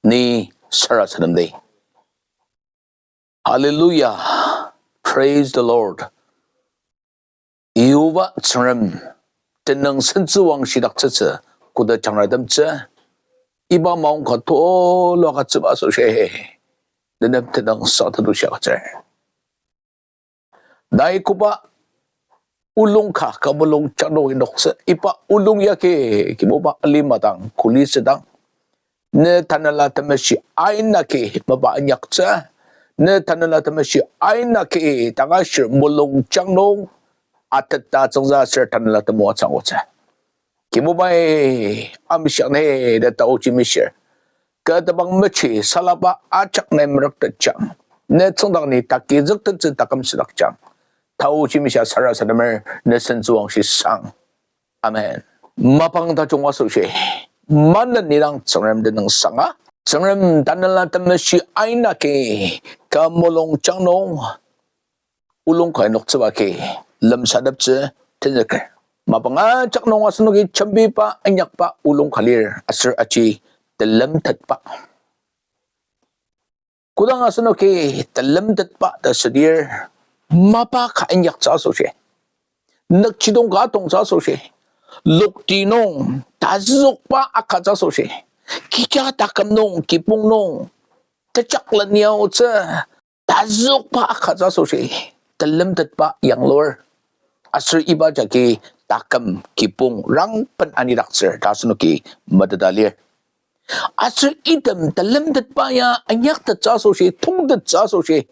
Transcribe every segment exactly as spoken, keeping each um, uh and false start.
ni sarasademdi. Hallelujah. Praise the Lord. Yihova Tsüngrem tenüng sentsüwang shidaktsütsü koda jangratemtsü, iba maongka tulu agütsüba asoshi, nenem tenüngsang tetushi agütsür. Nai koba olung ka, ka mulungjang nung inoktsü, iba olung yagi Kibuba alima dang, kuli südang, ne Tanela Temeshi aina agi mapa inyaktsü, ne Tanela Temeshi aina agi tangashir mulungjang nung ateta tsüngtsü aser Tanela temoatsü angutsü. Kibubai, amshiang ni ta taochi mishir. Kü tebang mechi salaba ajak nai merüktetjang. Ne tsüngdang ni takizüktettsü taküm südakjang. Taochi mishia sarasademer ne sentsüwangshi sang. Amen. Mapang tajung asoshi, maneni dang Tsüngrem tenüng sanga, Tsüngrem Tanela Temeshi aina agi kü mulungjang nung olung ka inoktsüba agi lemsateptsü tenzüker. Mapang ajak nung asenoki jembiba inyakba olung ka lir aser aji telemtetba. Kodang asenoki telemtetba ta südir, mapa ka inyaktsü asoshi, nükjidong ka atongtsü asoshi, lokti nung tazüokba akatsü asoshi, kecha taküm nung, kibong nung, tejaklen yaotsü, tazüokba akatsü asoshi, telemtetba yanglur. Aser iba jagi taküm kibong rangben anidaktsür ta asenoki meteta lir. Aser item telemtetba ya inyaktettsü asoshi, tongtettsü asoshi,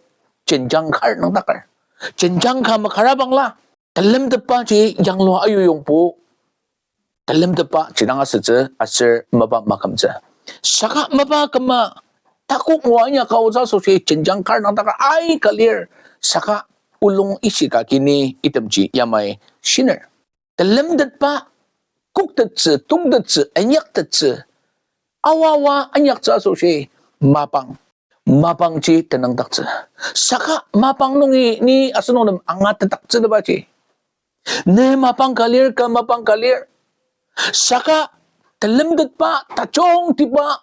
jenjang kar nüngdaker. Jenjang ka makara bangla, telemtetbaji yanglua ayuyongbo, telemtetba jidang asütsü aser mapa makümtsü. Saka mapa küma takok ngua inyaka aotsü asoshi jenjang kar nüngdaker aika lir, saka olung ishika kini itemji yamai shiner. Telemtetba koktettsü, tongtettsü, inyaktettsü, aoaoa inyaktsü asoshi mapang. Mapangji tenüngdaktsü. Saka mapang nungi ni asenok nem angatetdaktsütebaji, ne mapang ka lir, kü mapang ka lir, saka telemtetba tajungtiba,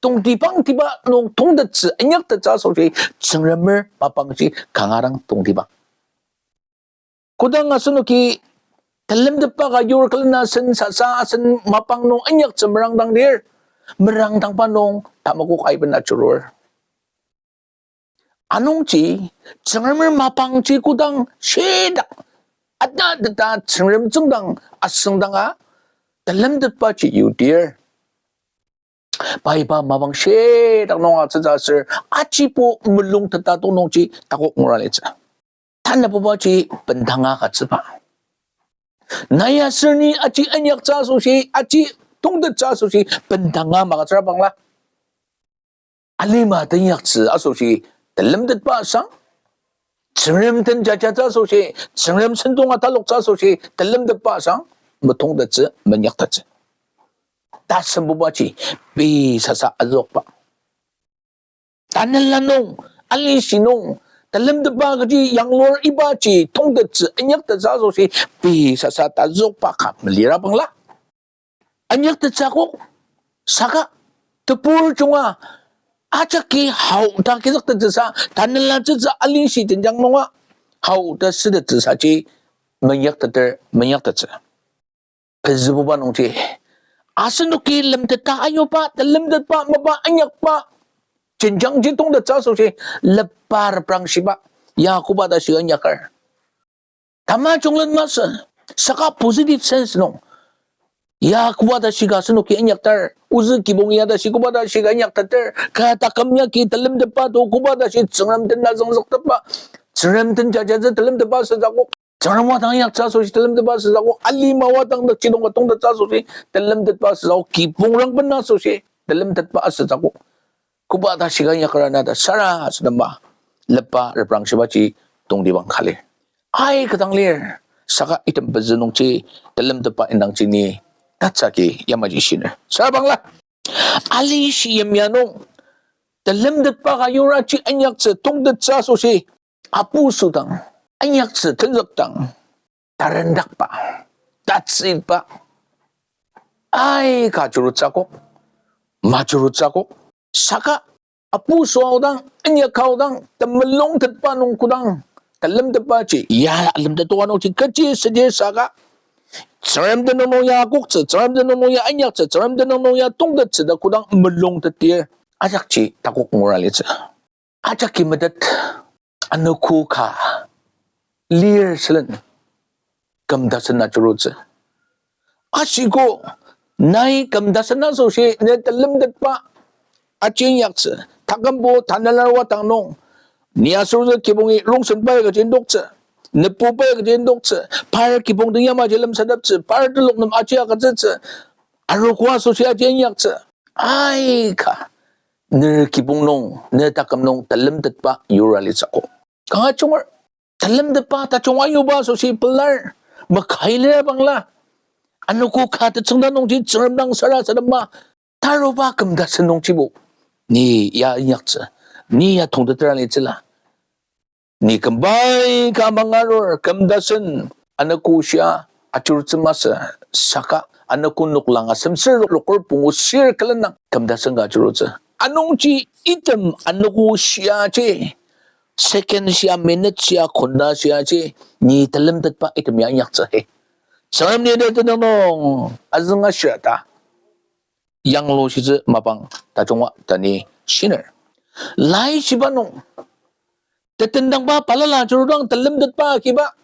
tongtibangtiba nung tongtettsü, inyaktettsü asoshi Tsüngremer mapangji kanga dang tongtibang. Kodang asenoki telemtetba ka yur külena sen sasa asen mapang nung inyaktsü merangdang lir, merangdangba nung tamakok aiben ajurur. Anungji, Tsüngremer mapangji kodang shitak, atateta Tsüngrem tsüngdang asüngdanga, telemtetbaji yudir, pai pa mapang shitak nung atsütsü aser, ajibo mulung teta tongnungji takok ngura litsü. Tanabubaji bendanga agütsüba. Nai aser ni aji inyaktsü asoshi, aji tongtettsü asoshi bendanga magütsüra bangla, alima teinyaktsü asoshi telemtetba asang, Tsüngrem den jajatsü asoshi, Tsüngrem sentong ataloktsü asoshi telemtetba asang, metongtettsü, meinyaktettsü. Tasembubaji, pei sasa azokba. Tanela nung, alishi nung, telemtetba kaji yanglur ibaji tongtettsü, inyaktettsü asoshi, pei sasa tazokba ka melira bangla, inyaktettsü akok, saka tebur junga, ajaki hao ta kizüktettsüsa, tanela tsütsü alishi jenjang nunga, hao ta sütettsüsaji, meinyakteter, meinyaktettsü. Pezübuba nungji, asenoki lemteta ayuba, telemtetba mapa inyakba, jenjangji tongtettsü asoshi, lepa reprangshiba, ya koba ta shiga inyaker. Tamajung len masü, saka positive sense nung, ya koba ta shiga asenoki inyaktar, ozü kibong ya ta shi koba ta shiga inyakteter, ka taküm yagi telemtetba to koba ta shi Tsüngrem den azüngzüktepba, Tsüngrem den jajatsü telemtetba asütsü akok. Tsüngrem wadang inyaktsü asoshi telemtetba asütsü akok. Alima wadang nükjidong ka tongtettsü asoshi telemtetba asütsü akok. Kibong rangben asoshi telemtetba asütsü akok. Koba ta shiga inyaker ana ta sarasadema lepa reprangshibaji tongtibang ka lir. Aika dang lir, saka item pezü nungji telemtetba indangji ni tatsüki yamaji shiner. Sürabangla, alishi yimya nung telemtetba ka yuraji inyaktsü tongtettsü asoshi apu südang, inyaktsü tenzükdang, tarendakba, tatsüba, aika jurutsü akok, majurutsü akok. Saka apu süa aodang, inyaka aodang, temulung tetba nung kodang telemtetbaji ya alemtet toka nungji kechi südir saka, Tsüngrem tenüng nung ya akoktsü, Tsüngrem tenüng nung ya inyaktsü, Tsüngrem tenüng nung ya tongtettsü ta kodang mulung tetir, ajakji takok ngura litsü. Ajaki metet anogo ka lir sülen küm tasen ajurutsü. Ashiko, nai küm tasen asoshi ne telemtetba aji inyaktsü. Takümbo tanela arua dang nung, ni asoshi kibongi rongsen pai kaji indoktsü, nebu pai kaji indoktsü, par kibong den yamaji lemsateptsü, par telok nem aji agütsütsü, arogo asoshi aji inyaktsü. Aika, ner kibong nung, ne taküm nung telemtetba yura litsü ko. Kanga junger, telemtetba tajung ayuba asoshi pelar, makai lir bangla, anogo ka tetsüngda nungji Tsüngrem dang sarasadema, taruba küm tasen nungjibo ni ya inyaktsü, ni ya tongtetra litsüla. Ni kümbai ka mangarur küm tasen anogo shia ajurutsü masü, saka anogo noklang asemser roker pungu sür külen dang küm tasen ka ajurutsü. Anungji item anogo shiaji, second shia, minute shia, ghonda shiaji, ni telemtetba item ya inyaktsü he. Tsüngrem ni ne tenüng nung azünga shia ta yanglushitsü mapang tajungba ta ni shiner. Laishiba nung, tetendangba balala ajurudang telemtetba agiba,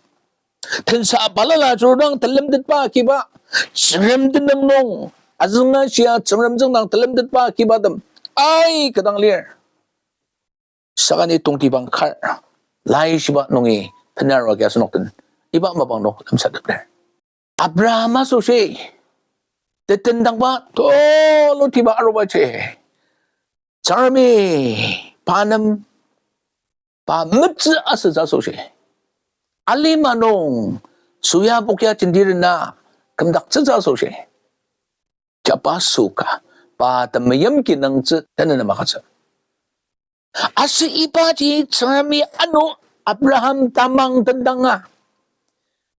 tensa balala ajurudang telemtetba agiba, Tsüngrem tenüng nung azünga shia Tsüngrem tsüngdang telemtetba agibatem aika dang lir. Saka ni tongtibang kar, laishiba nungi penarua agi asenok den iba mapang nung lemsatepner. Abraham asoshi, tetendangba tulu tiba arubaji, Tsüngremi pa nem, pa metsü asütsü asoshi, alima nung süya pokya jenti rena kümdaktsütsü asoshi, japa süka, pa temeim kinungtsü tanü nem agütsü. Aser ibaji Tsüngremi ano Abraham tamang tendanga,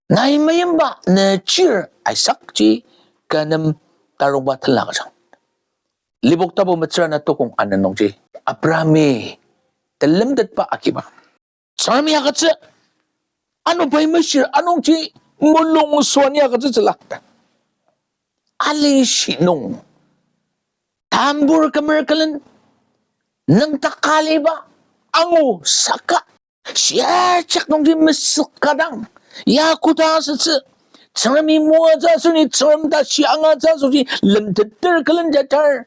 nai meimba ne chir Isaakji kü nem tarongba tenla agüjang. Lipok tapu metsüra na tokong ana nungji, Abrahami telemtetba agiba Tsüngremi agütsü. Ano pai meshir anungji mulung süa ni agütsütsüla. Alishi nung, tambur kümer külen, nüngdak ka aliba angu saka, shiajak nungji mesük ka dang, ya koda asütsü, Tsüngremi moatsü aser ni Tsüngrem tashi angatsü asoshi lemteter külen jajar,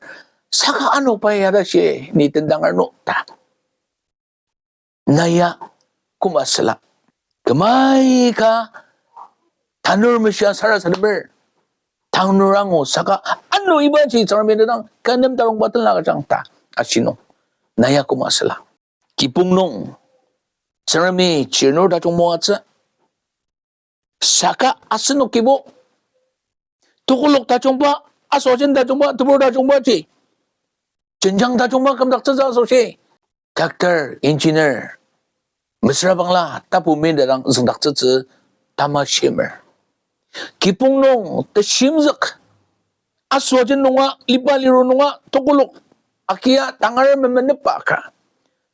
saka ano pai ya tashi ni tendanger no ta. Na ya koma süla. Kümai ka tanur meshia sarasademer, tanur angu saka, ano ibaji Tsüngremi ne dang kü nem tarongba tenla agüjang ta ashi nung, na ya koma süla. Kibong nung Tsüngremi chirnur tajung moatsü. Saka asenokibo, tekolak tajungba, asoajen tajungba, tebur tajungbaji, jenjang tajungba kümdaktsütsü asoshi, doctor, engineer, mesüra bangla tapu minda dang züngdaktsütsü tamashimer. Kibong nung teshimzük, asoajen nunga, liba liru nunga, tekolak agia tangar memenepba ka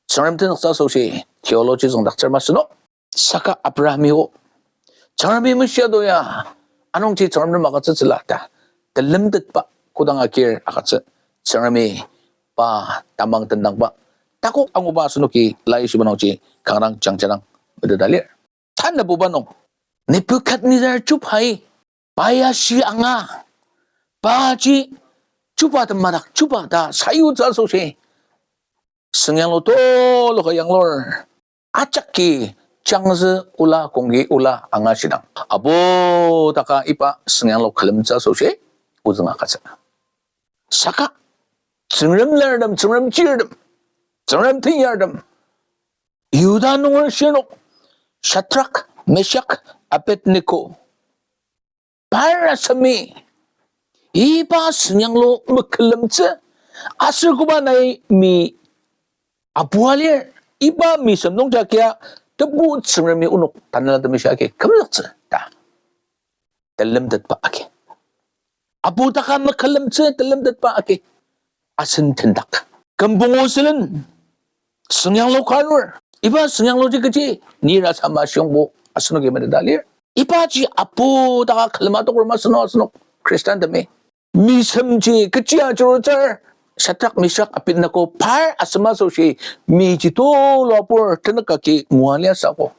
Tsüngrem tenzüktsü asoshi theology züngdaktsür masü no. Saka Abrahami o, Tsüngremi meshia to ya, anungji Tsüngrem nem agütsütsüla ta telemtetba kodang agir agütsü, Tsüngremi pa tamang tendangba takok anguba asenoki laishiba nungji kanga dang jangja dang meteta lir. Tanabuba nung, Nebukadnezar chubai, pa ya shi anga, paji chuba temadak chuba ta sayutsü asoshi, süngyanglu tulu ka yanglur, ajaki changzü ola kongki ola angashidang, apu taka iba süngyanglu külemtsü asoshi ozüng agütsü. Saka Tsüngrem lartem, Tsüngrem chirtem, Tsüngrem tenyartem, Yihuda nunger shirnok, Shadrak, Meshak, Abednego, par asemi iba süngyanglu mekülemtsü, aser koba nai mi apua lir, iba mi semnung jagia tebu Tsüngremi onok tanela temeshi agi kümzüktsü ta telemtetba agi. Apu taka mekülemtsü telemtetba agi. Asen tendak. Kümpungu sülen, süngyanglu ka arur. Iba süngyangluji kechi, ni rasa mashiyongbo asenoki meteta lir. Ibaji apu taka külema tokur masü asenok Khristanemi. Misemji kechi ajurutsür, Shadrak, Meshak, Abednego par asem asoshi, miji tulu apur tenük agi ngua liasü ko.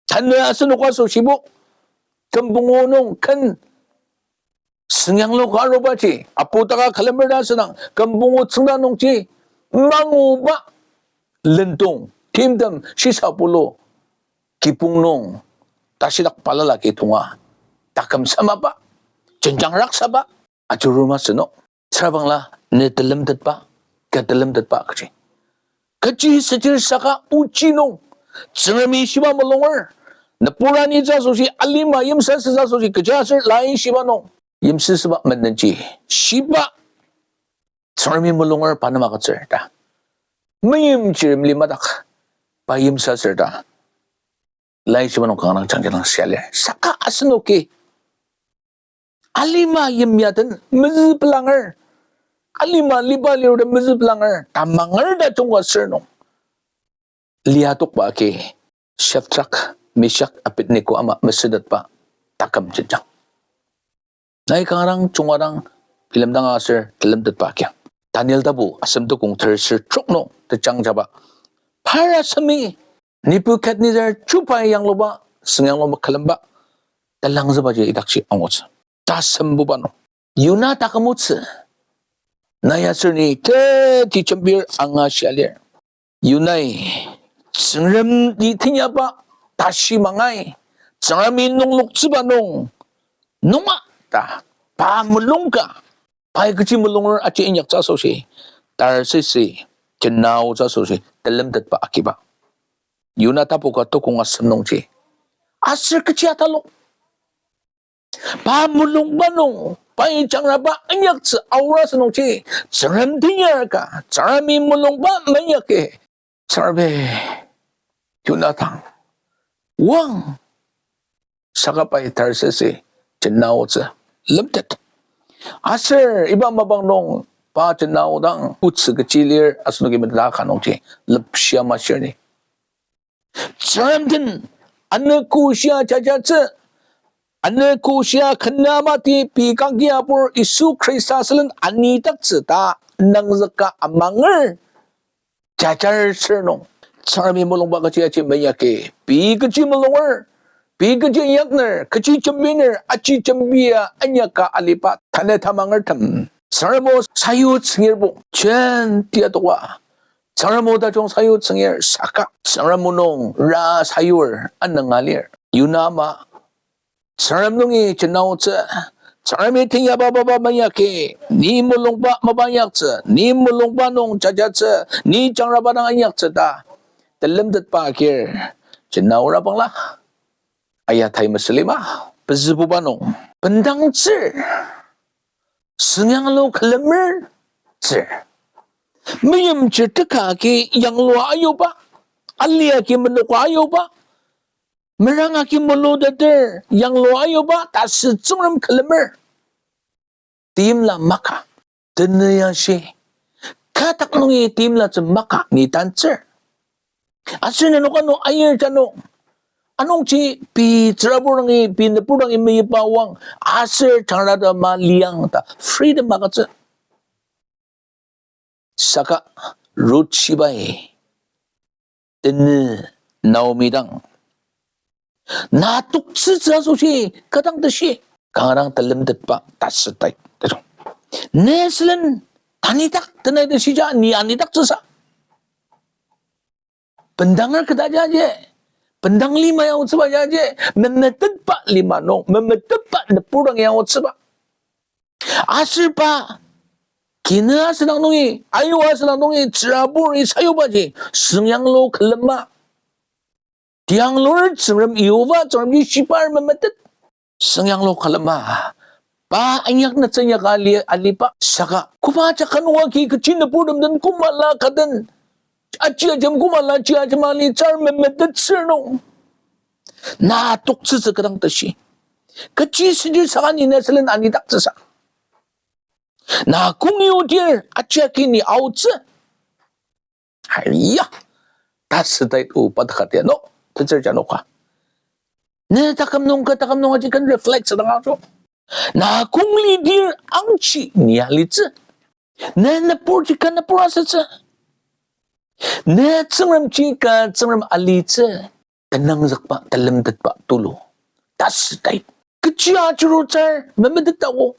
Tanü asenok asoshibo, kümpungu nung ken süngyanglu ka arubaji, apu taka külemer ta asüdang, kümpungu tsüngda nungji, manguba, lendong, timtem, shisa pulu, kibong nung, tashidak balala ki tonga, taküm samaba, jenjang raksaba, ajurur masü no. Tsürabangla ne telemtetba, kü telemtetba kaji. Kaji südir saka ochi nung, Tsüngremi shiba mulunger, nübur anitsü asoshi, alima yimsüsütsü asoshi, kechiaser lai shiba nung, yimsüsüba mendenji, shiba, Tsüngremi mulunger pa nem agütsür ta. Meimchir limlimadak, pa yimsüsür ta. Lai shiba nung kanga dang jangja dang shia lir. Saka asenoki alima yimya den mezübelanger, alima liba liru den mezübelanger, tamanger ta jungka sür nung liatokba agi, Shadrak, Meshak, Abednego ama mesütetba taküm jenjang. Nai kanga dang junga dang bilemdang aser telemtetba agi. Daniel tapu asem tukong terser trok nung tejangjaba, par asemi Nebukadnezar chubai yangluba, süngyanglu külemba, talangzübaji idakji angutsü. Tasembuba nung Yona taküm otsü. Nai aser ni teti jembir angashia lir. Yonai, Tsüngrem ni tenyaba tashi mangai, Tsüngremi nungloktsüba nung, nunga ta, pa mulung ka, pai kechi mulunger aji inyaktsü asoshi, Tarsesi, jenaotsü asoshi, telemtetba agiba. Yona tapu ka tukong asem nungji. Aser kechi atalok. Pa mulungba nung, pai jangraba inyaktsü aor asü nungji, Tsüngrem tenyar ka, Tsüngremi mulungba meinyaki, Tsüngremi Yona dang wang, saka pai Tarsesi jenaotsü lemtet. Aser iba mapang nung pa jenao dang otsü kechi lir asenoki meteta ka nungji lepshia mashir ni. Tsüngrem den anogo shia jajatsü, anogo shia kena mati pei kagi apur Yisu Khrista sülen anidaktsü ta nangzüka amanger jajar sür nung, Tsüngremi mulungba kechi aji meinyaki, pei kechi mulunger, pei kechi inyakner, kechi jembiner, aji jembia inyaka aliba tanü tamangertem, Tsüngrem o sayutsüngirbo jenti atoka. Tsüngrem o tajung sayutsüngir saka Tsüngrem o nung ra sayur ananga lir. Yona ama Tsüngrem nungi jenaotsü, Tsüngremi tenyaba mapa meinyaki, ni mulungba mapa inyaktsü, ni mulungba nung jajatsü, ni jangraba dang inyaktsü ta telemtetba agir jenaora bangla. Aya tai mesülima, pezübuba nung bendangtsür, süngyanglu külemer tsür. Meimchir teka agi yanglua ayuba, ali agi menoka ayuba, meranga agi muluteter yanglua ayuba, tasü Tsüngrem külemer. Timla maka, tenüyashi, katak nungi timlatsü maka ni tantsür. Aser nenok ano ayir jano, anungji pei tsürabur dangi, pei nübur dangi meyipa wang, aser jangrata ma liang ta freedom agütsü. Saka Ruth shibai, tenü Naomi dang, na toktsütsü asoshi, kadang tashi, kanga dang telemtetba tasü tai tajung. Ne sülen anidak tenai tashija, ni anidaktsüsa. Bendanger keta jaji, bendang lima ya aotsüba jaji, memetetba lima nung, memetetba nübur dang ya aotsüba. Aser pa, kinü asüdang nungi, ayu asüdang nungi, tsüraburi sayubaji, süngyanglu külema. Tianglur Tsüngrem Yihova, Tsüngremji shibar memetet. Süngyanglu külema. Pa inyak nütsü inyak ali, aliba saka. Koba jaka nunga ki kechi nüburtem den koma la ka den. Aji ajem koma la aji ajem ali tsür memetettsür nung, na toktsütsü kadang tashi. Kechi südir saka ni ne sülen anidaktsüsa. Na kong yudir ajiaki ni aotsü. Aiya, tasütait o pa teka tia no, tetsür ja noka. Ne taküm nung ka taküm nung aji kan reflect sadang ajo. Na kong lidir angji ni alitsü. Ne nüburji ka nübur asütsü. Ne Tsüngremji ka Tsüngrem alitsü. Tenangzükba, telemtetba tulu. Tasütait. Kechi ajurutsür memetetdako.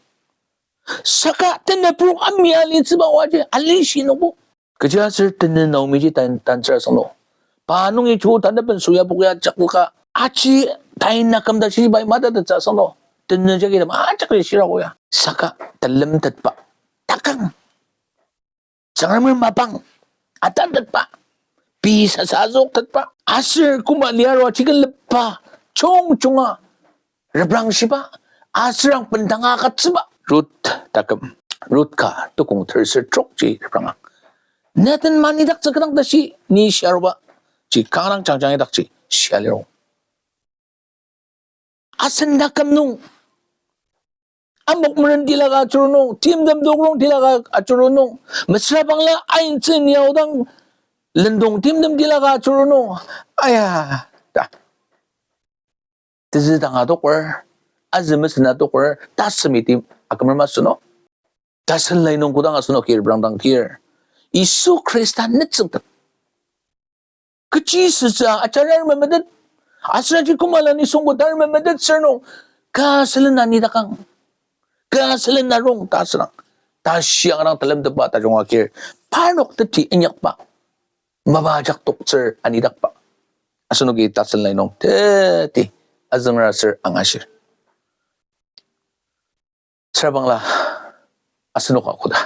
Saka tenüpur ami alitsüba oaji alishi nungbo. Kechiaser tenü Naomiji tan, tantsür asüngno. Pa nungi chu tanü bensu ya pok ya jakka. Aji taina kümda shi pai matatettsü asüngno. Tenü jagi tem ajak shirako ya. Saka telemtetba. Takang. Tsüngremer mapang. Atatetba. Pei sasa azüktetba. Aser koma liaro chicken lepba. Chong chonga. Reprang shiba, aserang bendanga agütsüba. Rut taküm, Rut ka tukong terser trokji reprangang. Nathan manidaktsü kidang tashi, ni shiaruba, ji kangrang jangjang idakji, shia liro. Asen taküm nung, amok meren tilaka ajuru nung, timtem dokrong tilaka ajuru nung, mesüra bangla aintsü ni aodang, lendong timtem tilaka ajuru nung, aya, ta. Tezü dang adoker, azü mesena adoker, tasümiti akümer masü no. Tasen lai nung kodang asenoki reprang dang tir. Yisu Khrista nütsüngtet. Kechi sütsü ajarar memetet. Aser aji koma la nisung kodar memetet sür nung. Ka sülen anidakang. Ka sülen arung ta sürang. Ta shiang rang telemtetba tajung akir. Parnok teti inyakba. Mapa ajak toktsür anidakba. Asenoki tasen lai nung teti azüngra ser angashir. Süra bangla asenok akoda.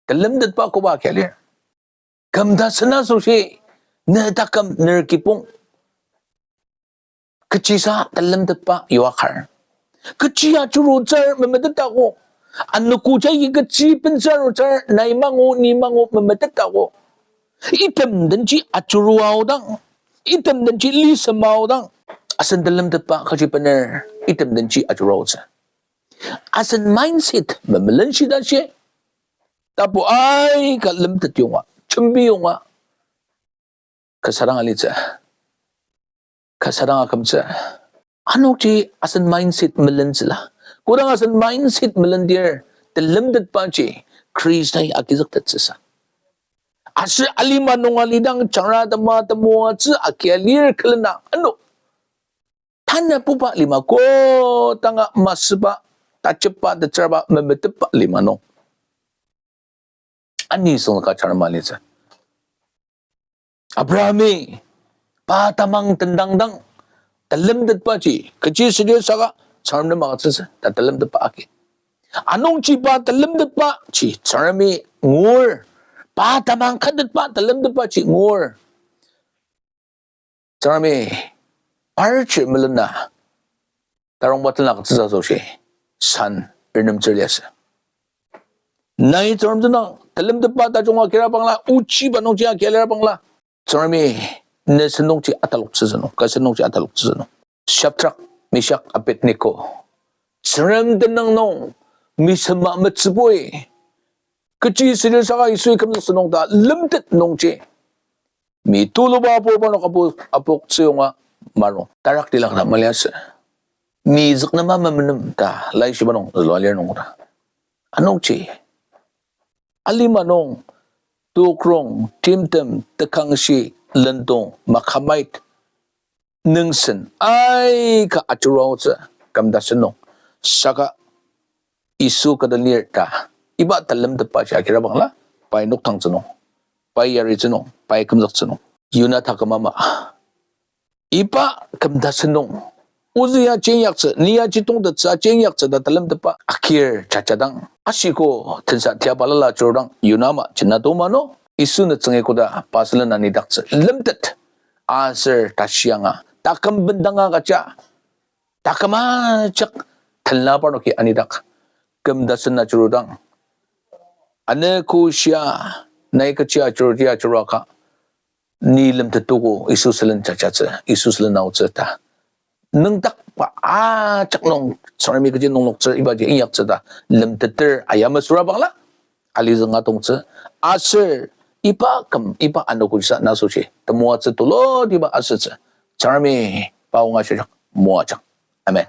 Telemtetba koba kia lir. Kümta sena asoshi ne taküm ner kibong. Kechisa telemtetba yua kar. Kechi ajurutsür memetetdako. Anogo jagi kechi bentsü arutsür nai mangu, ni mangu memetetdako. Item denji ajuru aodang. Item denji lisem aodang. Asen telemtetba kechi bener. Item denji ajuru aotsü. Asen mindset memelen shita shi. Tapu aika lemtet yonga, jembi yonga. Kasa dang alitsü. Kasa dang akümtsü. Anokji asen mindset melentsüla. Kodang asen mindset melendir, telemtetbaji Khristai agizüktettsüsa. Aser alima nung alidang jangra tema temoatsü akia lir külena ano. Tanabuba lima kodanga masüba, tajepba, tetsürba, memetepba lima nung. Ani sünga Tsüngrem alitsü. Abrahami, pa tamang tendangdang, telemtetbaji, kechi südir saka, Tsüngrem nem agütsütsü, ta telemtetba agi. Anungji pa telemtetbaji, Tsüngremi ngur, pa tamang katetba telemtetbaji ngur. Tsüngremi, par chir melena, tarongba tenlak tsüsa asoshi, san, renem tsür liasü. Nai Tsüngrem tenang, telemtetba tajung akira bangla, ochiba nungji akira bangla. Tsüngremi, ne sentongji ataloktsütsü nung, ka sentongji ataloktsütsü nung. Shadrach, Meshach, Abednego. Tsüngrem tenang nung, misema metsübui. Kechi südir saka Yisui kümzüktsü nung ta, lemtet nungji. Mi tuluba apurba nung apu-, apok tsüyonga marung. Tarak tilak ta maliasü. Mi züknema memenem ta, laishiba nung zülua lir nung ta. Anungji. Alima nung, tukrong, timtem, tekangshi, lendong, makamait, nüngsen, aika ajurutsü, kümta sentong. Saka, Yisu kü den lir ta, iba telemtetbaji akira bangla, pai noktangtsü nung, pai yaritsü nung, pai kümzüktsü nung. Yona taküm ama. Iba kümta sentong. Ozü ya jengyaktsü, ni ya jitongtettsü, jengyaktsü ta telemtetba akir jajadang. Ashiko tensa tia balala jurdang, Yona ama jena toma no. Yisu nütsüngi koda, pa sülen anidaktsü. Lemtet. Aser tashianga. Taküm bendanga kaja. Taküm ajak tenla parnoki anidak. Kümta sen ajurudang. Ane kushia, nai kechi ajurudi ajuruaka. Ni lemtetuko, Yisu sülen jajatsü, Yisu sülen aotsü ta. nüngdakba ajak nung Tsüngremi kechi nungloktsür ibaji inyaktsü ta lemteter aya mesüra bangla, alizüng atongtsü, aser iba küm, iba anogoshisa na asoshi temoatsü tulutiba asütsü, Tsüngremi pa o angashijak moajang. Amen.